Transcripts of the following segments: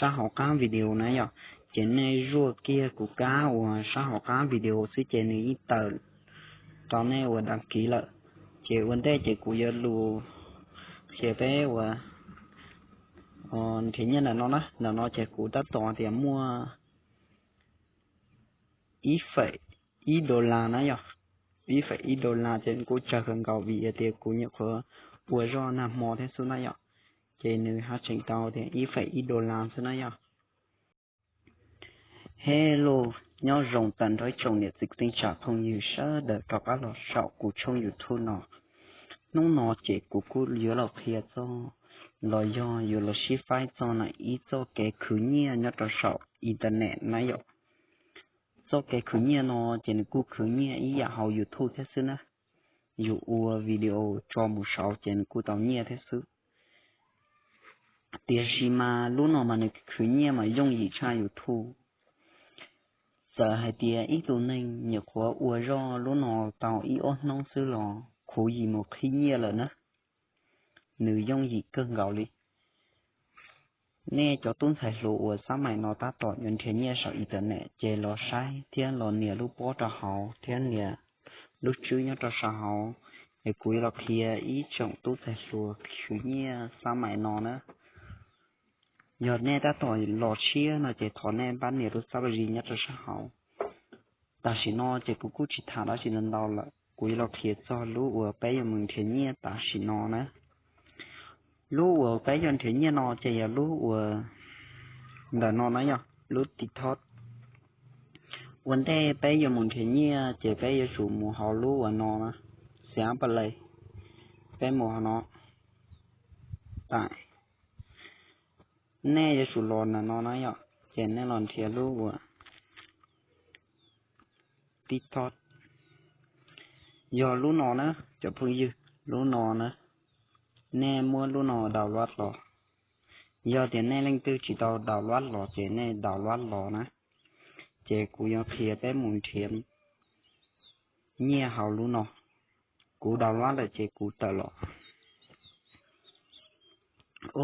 sab hauv qab video na yom. Ces nej zuaj kiag kuv kab uas sab hauv qab video xwb ces nws yeej tawm rau nej uas đăng ký lawm. Ces ua ntej ces kuv yuav lus qhia peb uas nrhiav nyiaj ntawm no na. Ntawm no ces kuv tab tom tias muaj ib feem ib dollar na yom. Ib feem ib dollar ces kuj tsawg kawg nkaus vim tias kuv nyuam qhuav ua zoj nag hmo thiab xwb na yom. Ces nws haj tseem tau tias ib feem ib dollar xwb na yom. Hello, nyob zoo tag nrho ib tsoom niam txiv kwv tij neej tsa phooj ywg sawv daws rov qab los saum kuv tshooj YouTube no. Hnub no ces kuv kuj yuav los qhia txog los yog yuav los sib faib txog na ib txoj kev khwv nyiaj nyob rau saum internet na yom. Txoj kev khwv nyiaj no ces nws kuj khwv nyiaj ib yam hauv YouTube thiab xwb na. Yus ua video tso mus saud ces nws kuj tau nyiaj thiab xwb. Tiam sis mas lub no mas nws khwv nyiaj mas yooj yim tshaj YouTube. Txawm hais tias ib tug neeg nyuam qhuav ua zoj lub no tau ib ob hnub xwb los khuv yim mus qhib nyiaj lawm na. Nws yooj yim kawg nkaus li. Nej cov tub ntxhais hluas uas xab maim no tab tom yuav nrhiav nyiaj saum internet ces los saib thiab los nias lub pob rau hauv thiab nias lub tswb nyob rau saum hauv, es kuv yuav los qhia ib tsoom tub ntxhais hluas khwv nyiaj xab maim no na. Yog nej tab tom los tshiab no ces thov nej pab nias lub xab laj zis nyob rau sab hauv. Tam sim no ces kuv kuj tsis tham dab tsi ntau ntau lawm, kuv yuav los qhia txog lub uas peb yuav mus nrhiav nyiaj tam sim no na. Lub uas peb yuav nrhiav nyiaj no ces yog lub uas ntawm no na yom, lub TikTok. Ua ntej peb yuav mus nrhiav nyiaj ces peb yuav tsum mus hauv lub uas no na, xia pa le, peb mus hauv no. Tam, nej yuav tsum los ntawm no na yom, ces nej los nrhiav lub uas TikTok. Yog lub no na, cov phooj ywg, lub no na, nej muab lub no download los. Yog tias nej leej twg tsis tau download los ces nej download los na. Ces kuv yuav qhia peb mus nrhiav nyiaj hauv lub no. Kuv download lawm ces kuv tawm los.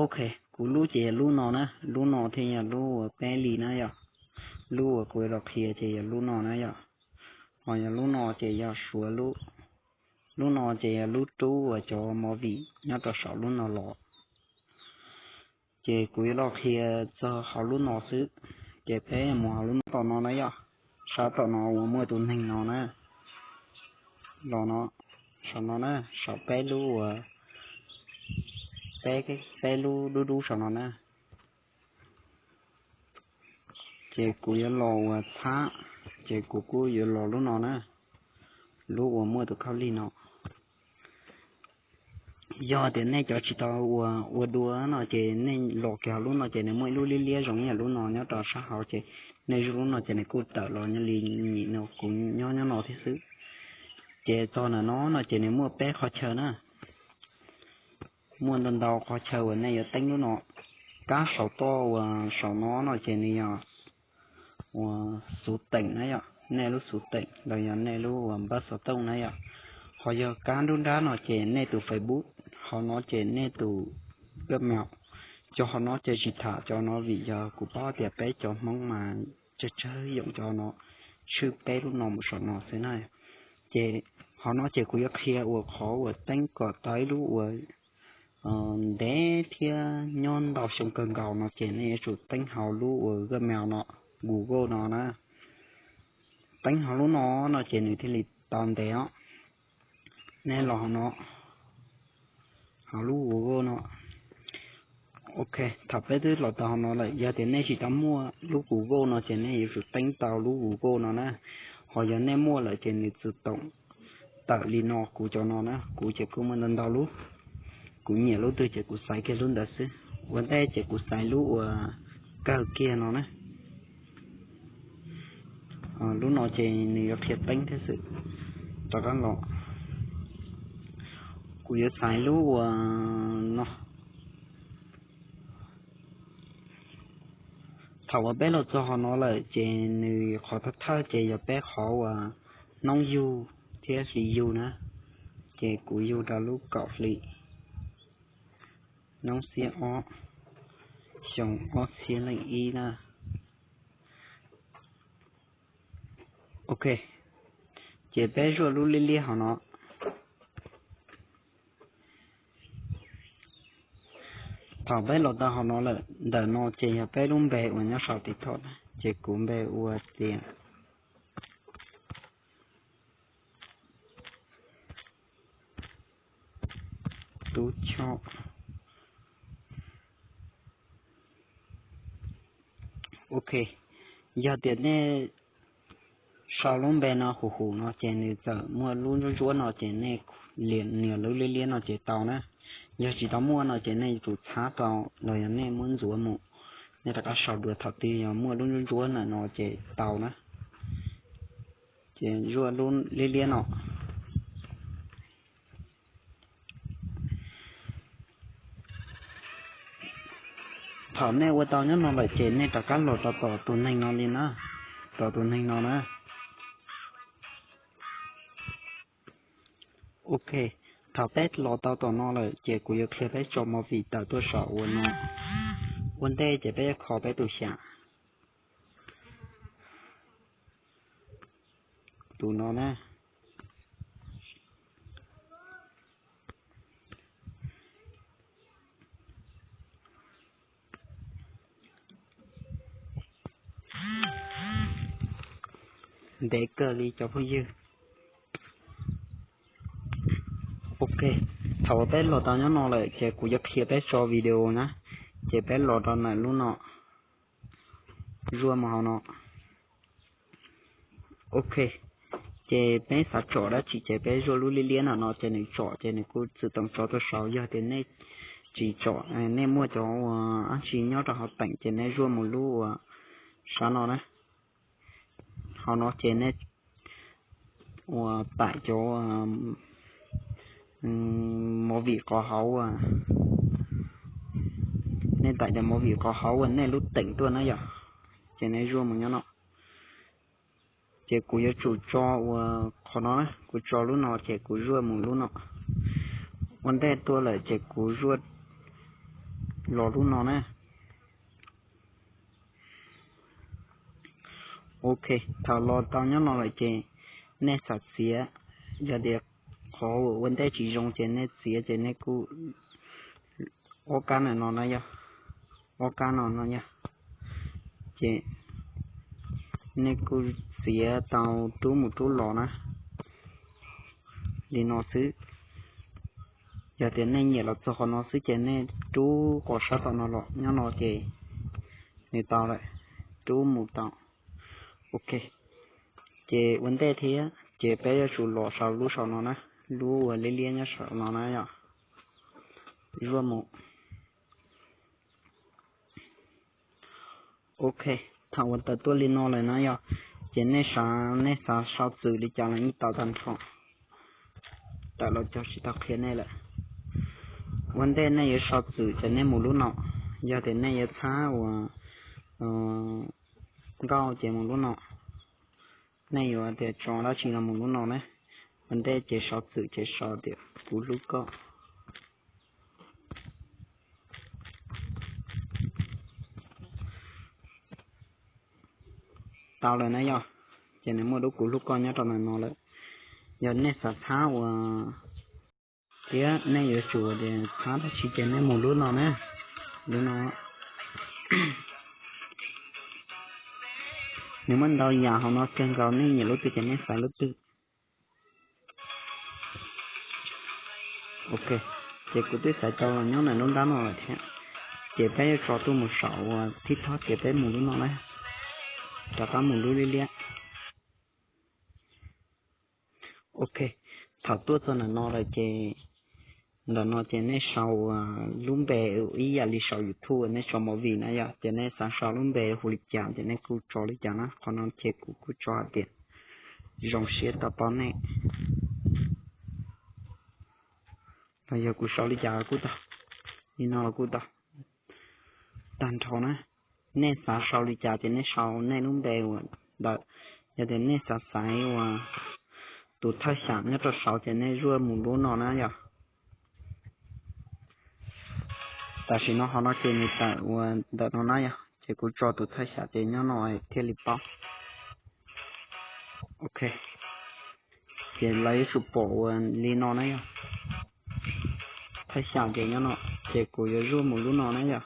Ok, kuv lub ces yog lub no na, lub no thiaj yog lub uas peb li na yom. Lub uas kuv los qhia ces yog lub no na yom. Ho yog lub no ces yog suav lub, lub no ces yog lub rub uas cov movie nyob rau saum lub no los. Ces kuv yuav los qhia txog hauv lub no xwb. Ces peb mus hauv lub no tom no na yom, sab tom no uas muaj tus neeg no na, los no, saum no na, saum peb lub uas, peb, peb lub dub dub saum no na. Ces kuv yuav los uas txhab, ces kuv kuj yuav los lub no na, lub uas muaj tus khaub lig no. Yog tias nej cov tsis tau ua, ua dua no ces nej los kiag hauv lub no ces nws muaj ib lub liab liab zoo ib yam lub no nyob rau sab hauv ces nej zuj lub no ces nws kuj tawm los nyob li nim no kuv nyob nyob no thiab xwb. Ces txog ntawm no no ces nws muaj peb qhov chaw na. Muaj ntau ntau qhov chaw uas nej yuav teeb lub no. Kab saum toj uas saum no no ces nws yog uas xuv teem na yom, nej lub xuv teem los yog nej lub uas npawb xov tooj na yom. Ho yog kab nruab nrab no ces nej tus Facebook, ho no ces nej tus Gmail. Cov ho no ces tsis tham cov no vim yog kuv paub tias peb cov Hmoob mas tsawg tsawg yoom cov no, tshwj peb lub no mus saum no xwb na. Ces ho no ces kuv yuav qhia uas qhov uas teeb kom tau ib lub uas ntev thiab nyob ntau xyoo kawg nkaus no ces nej yuav tsum teeb hauv lub uas Gmail no, Google no na. Teeb hauv lub no no ces nws thiaj li tau ntev os. Nej los hauv no, hauv lub Google no. Ok, thaum peb twb los tau hauv no lawm, yog tias nej tsis tau muaj lub Google no ces nej yuav tsum teeb tau lub Google no na. Ho yog nej muaj lawm ces nws txwm toom tawm li no, kuv cov no na, kuv ces kuj muaj ntau ntau lub. Kuv nyiam lub twg ces kuv xaiv kiag lub ntawd xwb. Ua ntej ces kuv xaiv lub uas kawg kiag no na. Lub no ces nws yuav qhia teeb thiab xwb. Rov qab los, kuv yuav xaiv lub uas no. Thaum uas peb los txog hauv no lawm ces nws qhov thawj thawj ces yog peb qhov uas hnub yug thiab hli yug na. Ces kuv yug rau lub kaum hli, hnub xiab ob, Xyoo ob txhiab leej ib na. Ok, ces peb zuaj lub liab liab hauv no. Thaum peb los tau hauv no lawm, ntawm no ces yog peb lub npe uas nyob saum TikTok na, ces kuv npe ua tias Tub Choj. Ok, yog tias nej sau lub npe no huv huv no ces nws txawm muaj lub ntsuab ntsuab no ces nej liam nias lub liab liab no ces tau na. Yog tsis tau muaj no ces nej yuav tsum txhab tau los yog nej muab ntxuav mus, nej rov qab sau dua. Thaum twg yog muaj lub ntsuab ntsuab ntawm no ces tau na, ces zuaj lub liab liab no. Thaum nej ua tau nyob no lawm ces nej rov qab los rau tom tus neeg no li na, tom tus neeg no na. Ok, thaum peb los tau tom no lawm ces kuv yuav qhia peb tso movie tawm tuaj saum ua no. Ua ntej ces peb yuav kho peb tus xyam, tus no na. Ntev kawg li cov phooj ywg. Ok, thaum uas peb los tau nyob no lawm ces kuv yuav qhia peb tso video na. Ces peb los rau ntawm lub no, zuaj mus hauv no. Ok, ces peb xav tsom dab tsi ces peb zuaj lub liab liab no no ces nws tsom ces nws kuj txwm tau tso tuaj saud. Yog tias nej tsis tsom, nej muaj cov uas dab tsi nyob rau hauv teem ces nej zuaj mus lub uas sab no na. Hauv no ces nej uas taim cov movie qhov hauv, nej taim cov movie qhov hauv uas nej lub teem tuaj na yom, ces nej zuaj mus nyob no. Ces kuv yuav tsum tso uas qhov no na, kuv tso lub no ces kuv zuaj mus lub no. Ua ntej tuaj lawm ces kuv zuaj los lub no na. Ok, thaum los tau nyob no lawm ces nej xav txiav, yog tias qhov uas ua ntej tsis zoo ces nej txiav ces nej kuj ob kab no no na yog, ob kab no no yog, ces nej kuj txiav tau rub mus rub los na, li no xwb. Yog tias nej nyiam los txog qhov no xwb ces nej rub qhov sab tom no los nyob no ces nws tau lawm, rub mus tau. Ok, ces ua ntej thiab ces peb yuav tsum los saum lub saum no na, lub uas liab liab nyob saum no na yom, zuaj mus. Ok, thaum uas tawm tuaj li no lawm na yog, ces nej xav, nej xav sau txwm li cas los yeej tau tag nrho. Tawm los cog tsis tau qhia nej lawm. Ua ntej nej yuav sau txwm ces nej mus lub no, yog tias nej yuav txhab uas nkauj ces mus lub no, nej yuav tias tso dab tsi los mus lub no na. Ua ntej ces sau txwm ces sau tias kuv hlub koj. Tau lawm na yog, ces nws muaj lub kuv hlub koj nyob rau ntawm no lawm. Yog nej xav txhab uas, thiab nej yuav tsum tias txhab dab tsi ces nej mus lub no na, lub no. Nws muaj ntau yam hauv no kawg nkaus, nej nyiam lub twg ces nej xaiv lub twg. Ok, ces kuv twb xaiv tau los nyob ntawm lub nrab no lawm thiab. Ces peb yuav tso tuaj mus saum uas thib thob ces peb mus lub no na, rov qab mus lub liab liab. Ok, thaum tuaj txog ntawm no lawm ces ntawm no ces nej sau uas lub npe ib yam li saum YouTube uas nej tso movie na yom, ces nej xav sau lub npe hu li cas ces nej kuj tso li cas na. Qhov no ces kuv kuj tso hais tias zoo siab tau paub nej, los yog kuv sau li cas los kuj tau, li no los kuj tau, tag nrho na. Nej xav sau li cas ces nej sau nej lub npe uas ntawd. Yog tias nej xav xaiv uas tus thawj xyam nyob rau saud ces nej zuaj mus lub no na yom. Tam sim no hauv no ces nws tawm ua ntawm no na yom, ces kuv tso tus thawj xyam ces nyob no thiaj li paub. Ok, ces lawv yuav tsum pom ua li no na yom. Thawj xyam ces nyob no, ces kuv yuav zuaj mus lub no na yom.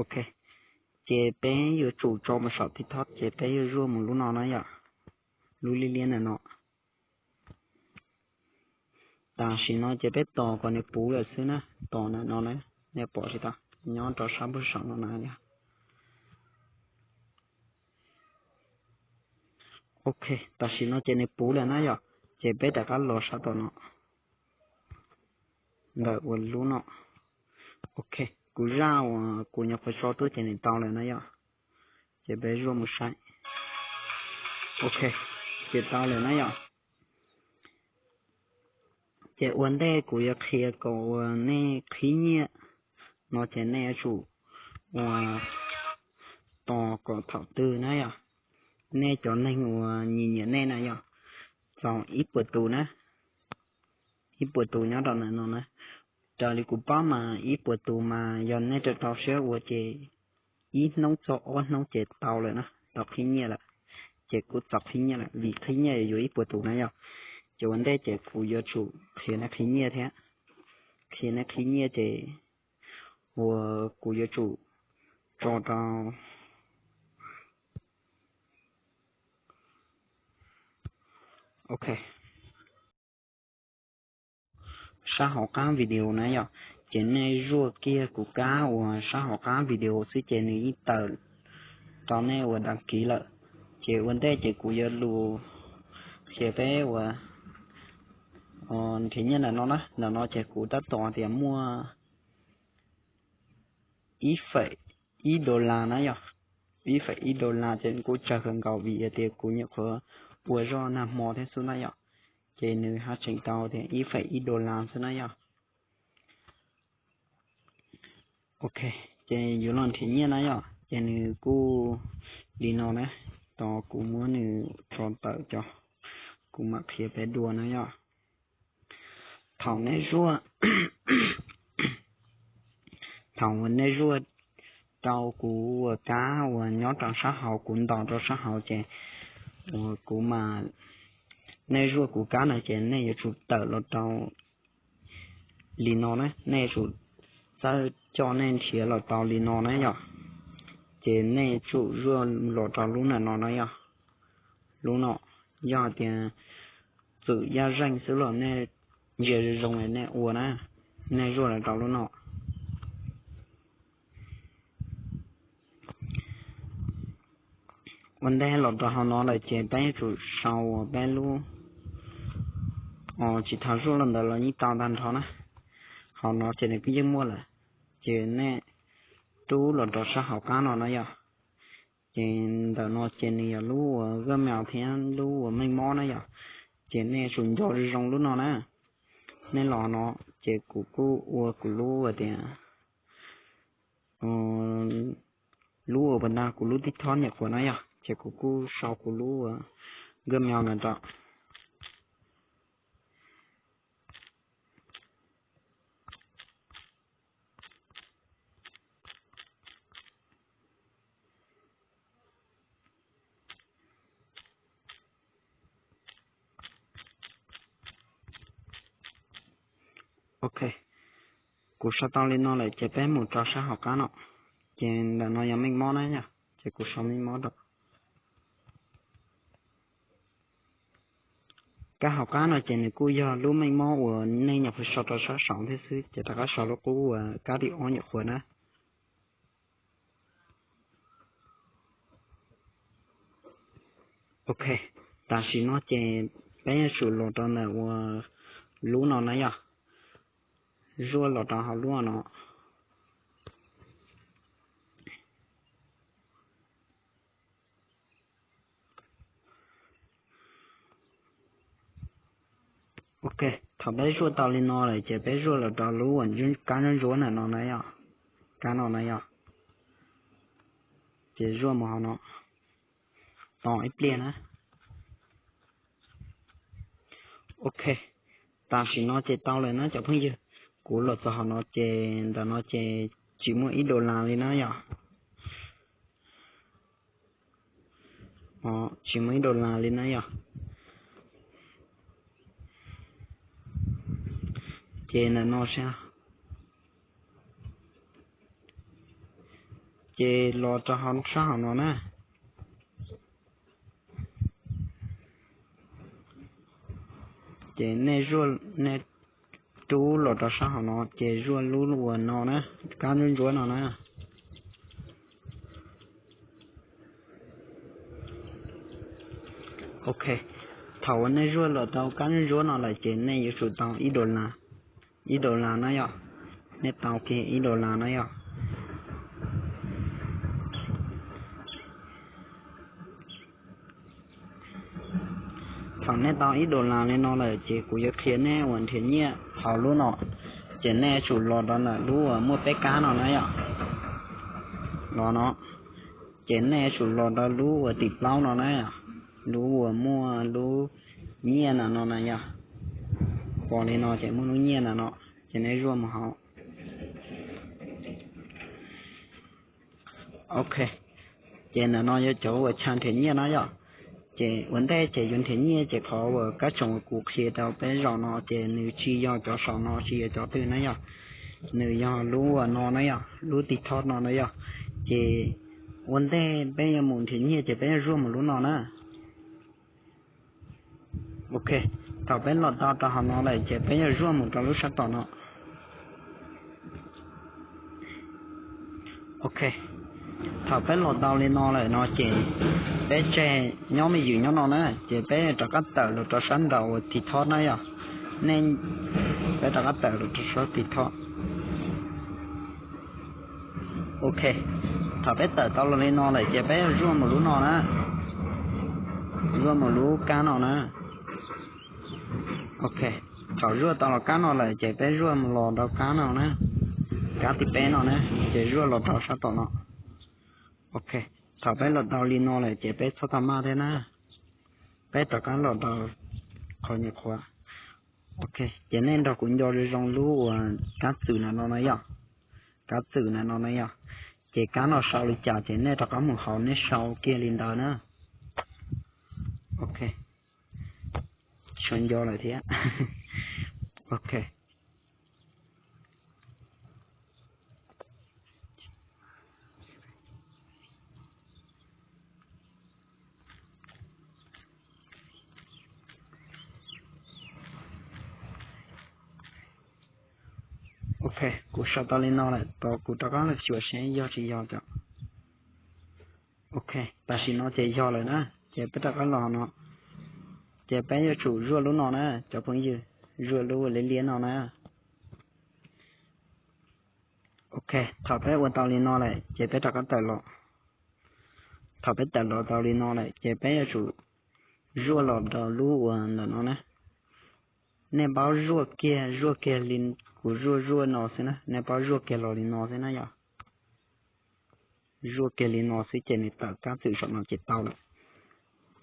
Ok, ces peb yuav tsum tso mus saum TikTok ces peb yuav zuaj mus lub no na yom, lub liab liab ntawm no. Tam sim no ces peb tos kom nws puv lawm xwb na, tos ntawm no na, nej pom tsis tau, nyob rau sab npawg saum no na yom. Ok, tam sim no ces nws puv lawm na yom, ces peb rov qab los sab tom no, ntawm ua lub no. Ok, kuv zaj uas kuv nyuam qhuav tso tuaj ces nws tau lawm na yom, ces peb zuaj mus saib. Ok, ces tau lawm na yom. Ces ua ntej kuv yuav qhia kom uas nej qhib nyiaj no ces nej yuav tsum ua tos kom thaum twg na yom, nej cov neeg uas nyiam nyiam nej na yom, txog ib puas tus na, ib puas tus nyob rau ntawm no na. Raws li kuv paub mas ib puas tus mas yog nej rau rau siab ua ces ib hnub txog ob hnub ces tau lawm na, tau qhib nyiaj lawm. Ces kuv txog qhib nyiaj lawm vim qhib nyiaj yuav ib puas tus na yom. Ces ua ntej ces kuv yuav tsum qhia nej qhib nyiaj thiab. Qhia nej qhib nyiaj ces uas kuv yuav tsum tso rau, ok, sab hauv qab video na yom. Ces nej zuaj kiag kuv kab uas sab hauv qab video xwb ces nws yeej tawm rau nej uas đăng ký lawm. Ces ua ntej ces kuv yuav lus qhia peb uas nrhiav nyiaj ntawm no na, ntawm no ces kuv tab tom tias muaj ib feem ib dollar na yom. Ib feem ib dollar ces kuj tsawg kawg nkaus vim tias kuv nyuam qhuav ua zoj nag hmo thiab xwb na yom. Ces nws haj tseem tau tias ib feem ib dollar xwb na yom. Ok, ces yuav los nrhiav nyiaj na yom, ces nws kuj li no na, tos kuv muab nws tso tawm cov, kuv mam qhia peb dua na yom. Thaum nej zuaj, thaum uas nej zuaj rau kuv uas kab uas nyob rau sab hauv, kuv ntos rau sab hauv ces uas kuv mas, nej zuaj kuv kab no ces nej yuav tsum tawm los rau li no na, nej yuav tsum txawj coj nej nrhiav los rau li no na yom. Ces nej tsum zuaj los rau lub ntawm no na yom. Lub no, yog hais tias txwm yaj zeej xwb los nej ntsia zoo zoo nej ua na, nej zuaj los rau lub no. Ua ntej los rau hauv no lawm ces peb yuav tsum sau uas peb lub, tsis tau zuaj los ntawd los yeej tau tag nrho na. Hauv no ces nws kuj yeej muaj lawm, ces nej rub los rau sab hauv qab no na yom. Ces ntawm no ces nws yog lub uas Gmail thiab lub uas meej mob na yom. Ces nej tsum nco zoo zoo lub no na. Nej los no ces kuv kuj ua kuv lub uas tias, lub uas pas ntag kuv lub TikTok nyuam qhuav na yom, ces kuv kuj sau kuv lub uas Gmail no rau. Ok, kuv sau tau li no lawm ces peb mus rau sab hauv qab no. Ces ntawm no yog meej mob na yom, ces kuv sau meej mob rau. Kab hauv qab no ces nws kuj yog lub meej mob uas nej nyuam qhuav sau rau sab saud thiab xwb, ces rov qab sau lub qub uas kab li ob nyuam qhuav na. Ok, tam sim no ces peb yuav tsum los rau ntawm uas lub no na yom, zuaj los rau hauv lub no. Ok, thaum peb zuaj tau li no lawm ces peb zuaj los rau lub uas kab ntsuab ntsuab ntawm no na yom, kab no na yom, ces zuaj mus hauv no, tos ib pliag na. Ok, tam sim no ces tau lawm na cov phooj ywg. Kuv los txog hauv no ces ntawm no ces tsis muaj ib dollar li na yom. Tsis muaj ib dollar li na yom. Ces ntawm no saib, ces los rau hauv sab hauv no na. Ces nej zuaj, nej rub los rau sab hauv no ces zuaj lub uas no na, kab ntsuab ntsuab no na. Ok, thaum uas nej zuaj los tau kab ntsuab ntsuab no lawm ces nej yuav tsum tau ib dollar, ib dollar na yom. Nej tau kiag ib dollar na yom. Thaum nej tau ib dollar li no lawm ces kuv yuav qhia nej uas nrhiav nyiaj hauv lub no. Ces nej yuav tsum los rau ntawm lub uas muaj peb kab no na yom. Los no, ces nej yuav tsum los rau lub uas tim plaub no na, lub uas muaj lub nyiaj na no na yom. Pom li no ces muaj lub nyiaj na no, ces nej zuaj mus hauv. Ok, ces ntawm no yog cov uas chaw nrhiav nyiaj na yom. Ces ua ntej ces yuav nrhiav nyiaj ces qhov uas kab tsoom uas kuv qhia rau peb zaum no ces nws tsis yog cov saum no, tsis yog cov twg na yom. Nws yog lub uas no na yom, lub TikTok no na yom. Ces ua ntej peb yuav mus nrhiav nyiaj ces peb yuav zuaj mus lub no na. Ok, thaum peb los tau rau hauv no lawm ces peb yuav zuaj mus rau lub sab tom no. Ok, thaum peb los tau li no lawm no ces peb tseg nyob me ywm nyob no na, ces peb rov qab tawm los rau sab nraud uas TikTok na yom. Nej, peb rov qab tawm los rau sab TikTok. Ok, thaum peb tawm tau los li no lawm ces peb zuaj mus lub no na, zuaj mus lub kab no na. Ok, thaum zuaj tau los kab no lawm ces peb zuaj mus los rau kab no na, kab tim peb no na, ces zuaj los rau sab tom no. Ok, thaum peb los tau li no lawm ces peb txhob tau maj thiab na, peb rov qab los rau qhov nyuam qhuav. Ok, ces nej nrog kuv nco zoo zoo lub uas kab txwm na no na yom, kab txwm na no na yom. Ces kab no sau li cas ces nej rov qab mus hauv nej sau kiag li ntawd na. Ok, tsis nco lawm thiab. Ok. Ok, kuv sau tau li no lawm, tos kuv rov qab los xyuas seb yog tsis yog os. Ok, tam sim no ces yog lawm na, ces peb rov qab los no, ces peb yuav tsum zuaj lub no na cov phooj ywg, zuaj lub ua liab liab no na. Ok, thaum peb ua tau li no lawm ces peb rov qab tawm los. Thaum peb tawm los tau li no lawm ces peb yuav tsum zuaj los rau lub uas ntawm no na. Nej paub zuaj kiag, zuaj kiag li kuv zuaj zuaj no xwb na, nej paub zuaj kiag los li no xwb na yom. Zuaj kiag li no xwb ces nws tawm kab txwm saum no ces tau lawm.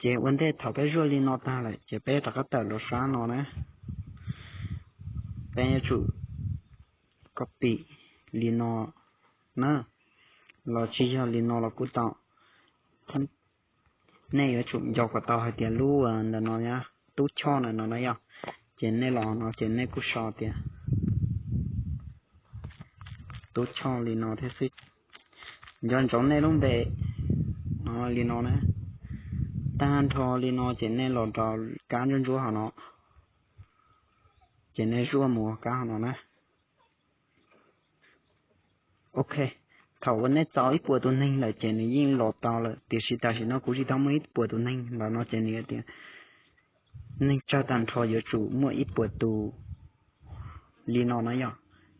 Ces ua ntej thaum peb zuaj li no tag lawm ces peb rov qab tawm los sab no na. Peb yuav tsum copy li no na, los tsis yog li no los kuj tau. Nej yuav tsum nco kom tau hais tias lub ntawm no, tub choj ntawm no na yom, ces nej los no ces nej kuj sau tias tub choj li no thiab xwb. Nco ntsoov nej lub npe no li no na. Tag nrho li no ces nej los rau kab ntsuab ntsuab hauv no, ces nej zuaj mus kab hauv no na. Ok, thaum uas nej txaus ib puas tus neeg lawm ces nws yeej los tau lawm, tiam sis tam sim no kuv tsis tau muaj ib puas tus neeg lawm no ces nws tias neeg tsawg tag nrho yuav tsum muaj ib puas tus li no na yom.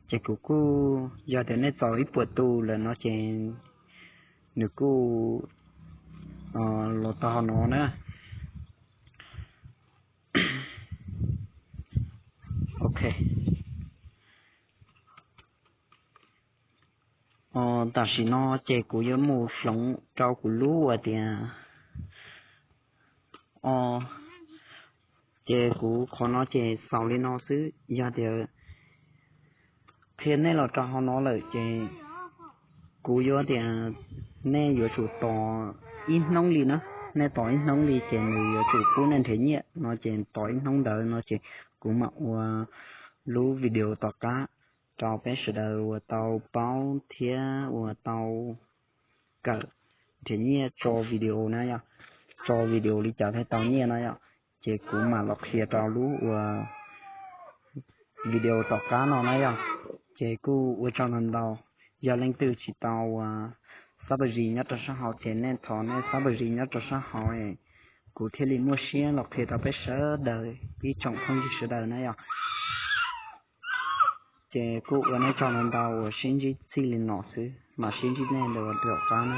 Ces kuv kuj, yog tias nej txaus ib puas tus lawm no ces nws kuj los tau hauv no na. Ok. Tam sim no ces kuv yuav mus hloov rau kuv lub uas tias, o, ces kuv qhov no ces xaus li no xwb. Yog tias qhia nej los rau hauv no lawm ces kuv yuav tias nej yuav tsum tos ib hnub li na. Nej tos ib hnub li ces nws yuav tsum pub nej nrhiav nyiaj no ces tos ib hnub ntawd no ces kuv mam ua lub video tom qab rau peb sawv daws uas tau paub thiab uas tau kawm nrhiav nyiaj tso video na yom, tso video li cas thiaj tau nyiaj na yom. Ces kuv mam los qhia rau lub uas video tom qab no na yom. Ces kuj ua tsaug ntau ntau, yog leej twg tsis tau uas xab pab zis nyob rau sab hauv ces nej thov nej xab pab zis nyob rau sab hauv, kuv thiaj li muaj siab los qhia rau peb sawv daws ib tsoom phooj ywg sawv daws na yom. Ces kuj ua nej tsaug ntau ntau uas sib ntsib txij li no xwb, mam sib ntsib nej ntawm tom qab na.